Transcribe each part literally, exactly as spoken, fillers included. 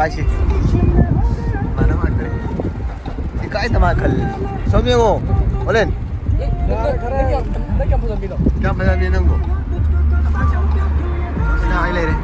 ꯄꯥꯏꯁꯤ꯫ ꯃꯥꯅ ꯃꯥꯟꯈ꯭ꯔꯦ꯫ ꯏꯀꯥꯏꯗ ꯃꯥ ꯈꯜꯂꯦ꯫ ꯁꯣꯝ ꯌꯦꯡꯉꯣ꯫ ꯑꯣꯂꯦꯟ꯫ ꯅꯪ ꯀꯌꯥꯝ ꯐꯖꯕꯤꯅꯣ? ꯀꯌꯥꯝ ꯐꯖꯕꯤ ꯅꯪꯕꯨ? ꯁꯤꯅ ꯑꯩ ꯂꯩꯔꯦ꯫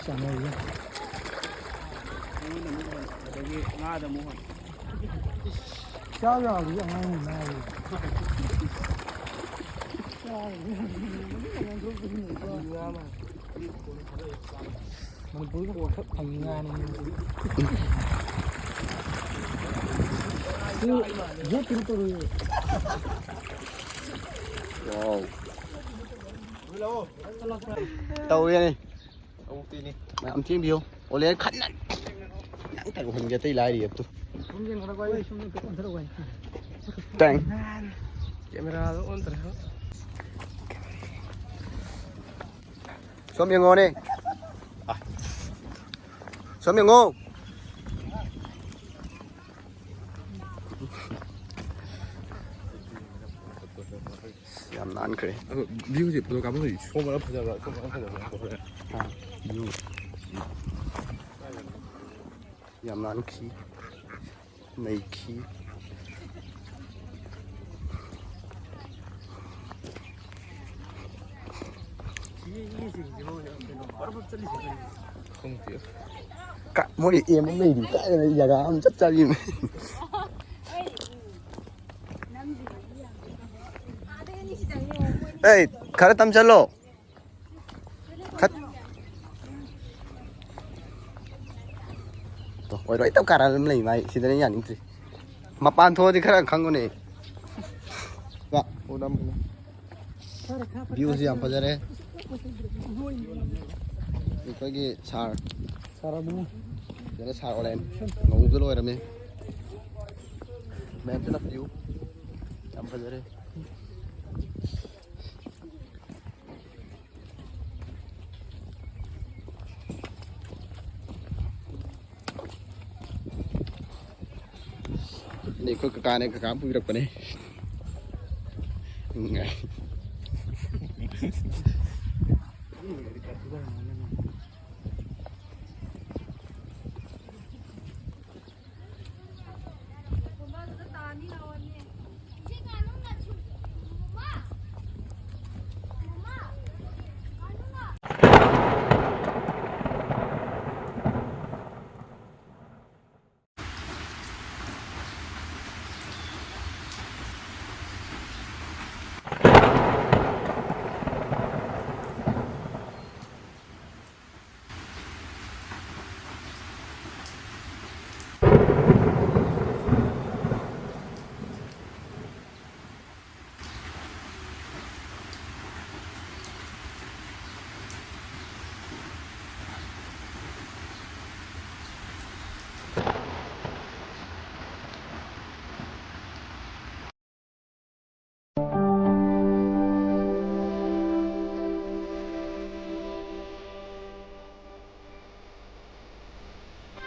ꯆꯥꯅꯔꯤꯌꯦ꯫ ꯑꯩꯉꯣꯟꯗ ꯑꯃꯨꯛ ꯍꯣꯟ, ꯑꯗꯒꯤ ꯉꯥꯗ ꯑꯃꯨꯛ ꯍꯣꯟ꯫ ꯆꯥ ꯌꯥꯕꯗꯤ ꯑꯉꯥꯡꯅꯤ ꯉꯥꯏꯔꯤ꯫ ꯃꯅꯤꯄꯨꯔꯒꯤ ꯈꯛ ꯐꯪꯉꯤ ꯉꯥꯅꯤ꯫ ꯌꯦꯠꯇꯨꯗꯤ ꯇꯧꯔꯣꯏꯌꯦ꯫ ꯋꯥꯎ꯫ ꯇꯧꯔꯦꯅꯦ꯫ ꯑꯃꯨꯛꯇꯤꯅꯤ꯫ ꯃꯌꯥꯝ ꯊꯦꯡꯕꯤꯌꯨ꯫ ꯑꯣꯂꯦꯟ ꯈꯟꯅ ꯅꯪ ꯇꯧꯍꯟꯒꯦ ꯑꯇꯩ ꯂꯥꯏꯔꯤ ꯑꯗꯨ꯫ ꯁꯨꯝ ꯌꯦꯡꯉꯨꯔꯒ ꯑꯩ ꯁꯨꯝ ꯀꯩꯅꯣ ꯇꯧꯔꯒ ꯇꯥꯡ꯫ ꯀꯦꯃꯦꯔꯥꯗꯣ ꯑꯣꯟ ꯇꯧꯔꯦ꯫ ꯁꯣꯝ ꯌꯦꯡꯉꯣꯅꯦ꯫ ꯁꯣꯝ ꯌꯦꯡꯉꯣ꯫ ꯌꯥꯝ ꯅꯥꯟꯈ꯭ꯔꯦ꯫ ꯚ꯭ꯌꯨꯁꯦ ꯐꯣꯇꯣ ꯀꯥꯞꯐꯝꯗꯤ ꯁꯣꯝꯕꯅ ꯐꯖꯕ꯭ꯔꯥ ꯁꯣꯝꯕꯅ ꯐꯖꯕ꯭ꯔꯥ ꯍꯣꯔꯦꯟ꯫ ꯌꯥꯝ ꯅꯥꯟꯈꯤ꯫ ꯅꯩꯈꯤ꯫ ꯈꯪꯗꯦ꯫ ꯀ- ꯃꯣꯏ ꯑꯦꯝ ꯑꯃ ꯂꯩꯔꯤ ꯀꯥꯏꯗꯅ ꯖꯒꯥ ꯑꯃ ꯆꯞ ꯆꯥꯕꯤ ꯑꯃ꯫ ꯑꯦ ꯈꯔ ꯇꯝ ꯆꯠꯂꯣ꯫ ꯈꯠ- ꯑꯣꯏꯔꯣꯏ ꯇꯧ ꯀꯥꯔꯟ ꯑꯗꯨꯝ ꯂꯩ ꯃꯥꯏ ꯁꯤꯗꯅ ꯌꯥꯅꯤꯡꯗ꯭ꯔꯤ꯫ ꯃꯄꯥꯟ ꯊꯣꯛꯑꯗꯤ ꯈꯔ ꯈꯪꯉꯨꯅꯦ꯫ ꯋꯥ꯫ ꯚ꯭ꯌꯨꯁꯤ ꯌꯥꯝ ꯐꯖꯔꯦ꯫ ꯑꯩꯈꯣꯏꯒꯤ ꯁꯥꯔ꯫ ꯁꯤꯗꯅ ꯁꯥꯔ ꯑꯣꯂꯦꯟ ꯉꯧꯕꯗ ꯂꯣꯏꯔꯝꯃꯤ꯫ ꯃꯌꯥꯝꯁꯤꯅ ꯚ꯭ꯌꯨ ꯌꯥꯝ ꯐꯖꯔꯦ꯫ ꯑꯗꯩ ꯑꯩꯈꯣꯏ ꯀꯀꯥꯅꯦ, ꯀꯀꯥ ꯄꯨꯕꯤꯔꯛꯄꯅꯦ꯫